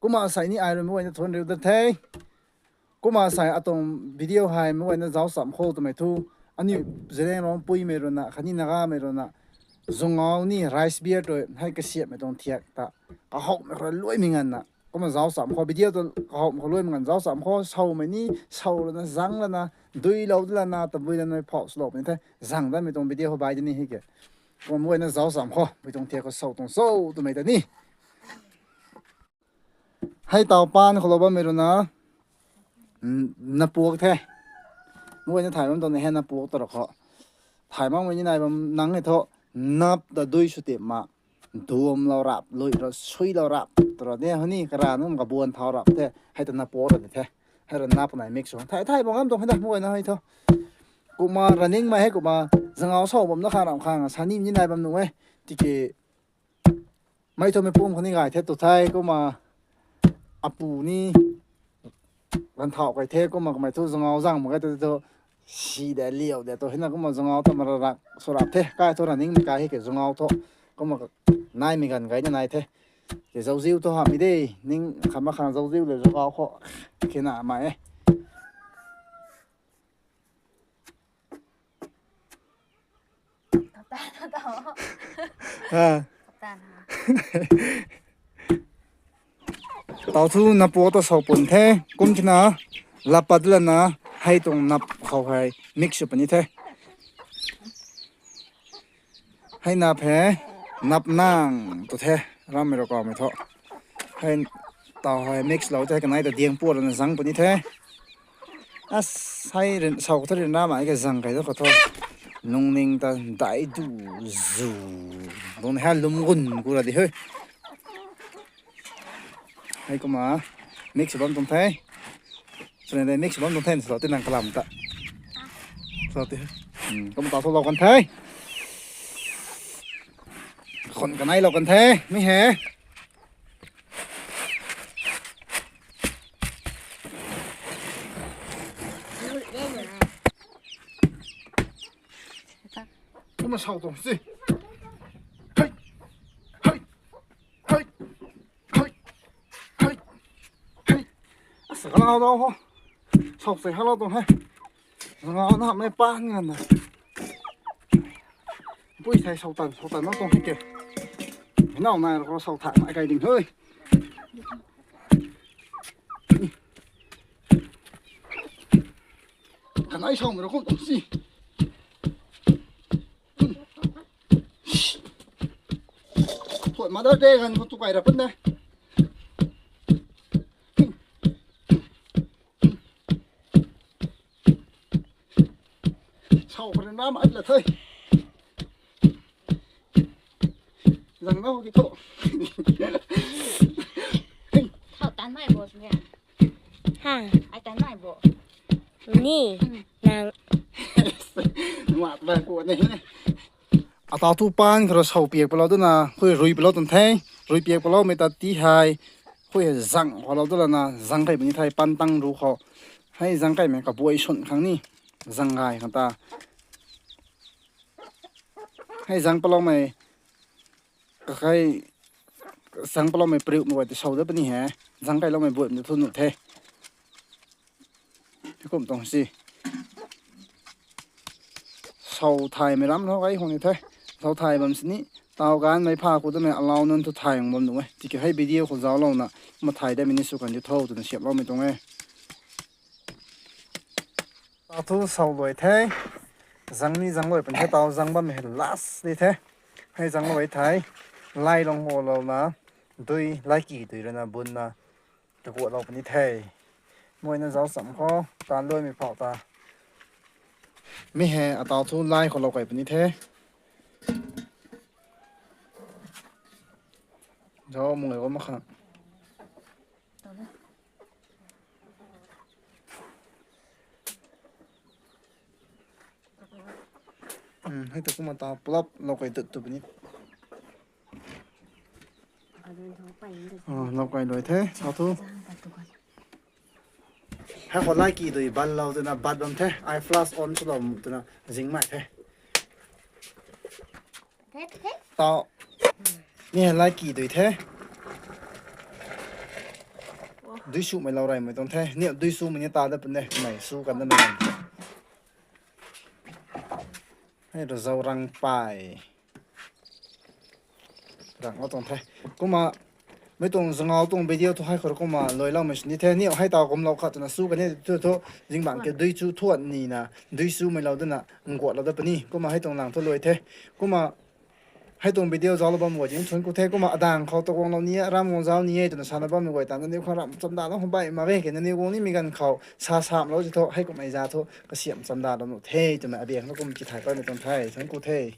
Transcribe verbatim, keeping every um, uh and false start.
Kumna sei ni ai rui mei guayna thuan riu dat the. Kumna sei atuang video hei mei guayna zauc cham khou twmei thu, aniu Zeliangrong puimei ruina khatni Nagamei ruina zungau ni rice beer tui hei kasiamhmei tuang thiak ta kahowmei khou luaimei nganvna kumna zauc cham khou video ta kahowmei khou luaimei nganv zauc cham khou sawmei ni saw lana zang lana duilou lana tabui lana phau swlou puni the. Zang damei tuang video khou bai di ni hi ke. Kumna mei guayna zauc cham khou mei tuang thiak khou saw tuang cho twmei ta ni. Hei taw paan khou lou bammei ruina napuak the. Mei guayna thay bam tuang ni hei napuak ta ra khou thay makmei ni nai bam nang e thu nap ta dui sw tip ma duamlou rap lui ra suilou rap ta ra de hou ni kara nunc kabuan thau rap the hei ta napuak ra di the. Hei ra nap nai mix sw thay thay bam ngam tuang hei da mei guayna hei thu. Kumna running mei hei kumna zangau saw bam na khang ram khang sani ni nai bam nuh e. Tiki mei thu mei pum khou ni gay the tu the kumna apu ni ganvthau kai the kumna kamei thu zangau zang mak kai tu thu si de liau de tu hina kumna zangau ta mararak sw rap the kai thu running mei kai hei ke zangau thu kumna naimei ganv gay na nai the. Ke zauziu thu hamhmei de ning khat mak khang zauziu le zangau khou khe na mai e. Taw thu napuak ta saw pun the. Kum tina lapat lana hei tuang nap khou hei mix sw puni the. Hei nap hei nap nang tu the. Rammei rou kawmei thu hei taw hei mix lou the kanei ta diang puat lana zang puni the. As hei saw khou thu ryanra mei ke zang kai tu khou thu lungning ta dai du zu dun hei lum gun gu ra di he. Hei kumna mix bam tuang the. Swn de mix bam tuang the sw ti nang kalam ta sw ti. Kumna taw thu lou kan the. Khun kanei lou kan the mei hei. Kumna saw tuang si. Hei. Hei. Hei. Hei. Hei. Hei. Asa kalau dau ho. Saw sei kalau tuang hei. Ngau na mei pa ngan na. Pui thei saw tan saw tan na tuang hei ke. Nau nai rou saw tha nai kai ding hei. Kanei sawmei rou kum tuang si. Thuan Mother's Day ganv khou tu kai ra pun de. Saw khou ryanra mei la the. Zang na ho ki thu. Thau tan mei bo sw ni. Ha. Ai tan mei bo. Ni. Nang. Mak ba ku ni. Ataw thu paan khou rui saw piak palou duna khui rui palou tun the. Rui piak paloumei ta ti hei khui hei zang khou lou dulana zang kai puni the paan tang ru khou. Hei zang kaimei kabuai sun khang ni zang gay khang ta. Hei zang paloumei kakai zang paloumei pariumei guay ti saw dat puni he. Zang kailoumei buaimei thu nuh the. Kum tuang si. Saw thaymei ram nau kai khang ni the. Saw thay bam sini taw ganmei pha khou twmei alau nunc thu thay bam nuh e. Tiki hei video khou zauclouna kumna thay datmei ni sw kan di tho twna siamhloumei tuang e. Taw thu saw luai the. Zang ni zang luai pun the taw zang bammei hei last di the. Hei zang luai the. Lai lung gulouna dui laiki dui ruina bunna takuaklou puni the. Mei na zauc cham khou taan luaimei phau ta. Mi hei ataw thu lai khou lou kai puni the. Zauc mung e kum mak khang. Hei tu kumna taw pulap lou kai dut tu puni. Lou kai luai the taw thu. Hei khou laiki dui banlou twna bat bam the ai flash on swlou twna zingmei the. Taw ni hei laiki dui the. Dui sumei lou reymei tuang the. Niu dui sumei ni ta dat puni, mei su kan damei. Hei rui zau rang pay. Rang lou tuang the. Kumna, mei tuang zangau tuang video thu hei khou rui kumna luailoumei sini the. Niu hei taw kumlou khat twna su kan e tu thu, zingbangc kiu dui chu thuan nina, dui sumei lou dana, nguatlou dat puni. Kumna hei tuang lang thu luai the. Kumna, hei tuang video zauclou bammei guay ti thuanc ku the. Kumna adang khou ta guanglou ni e, ram guang zauc ni e twna sana bammei guay ta nangniw khang ram chamdalou khang baih mak ge. Kei nangniw guang nimei ganv khou sa samlou ti thu, hei kumhmei za thu kasiam chamdalou nuh the twmei abiang na kum tithay patmei tuang the. Thuanc ku the.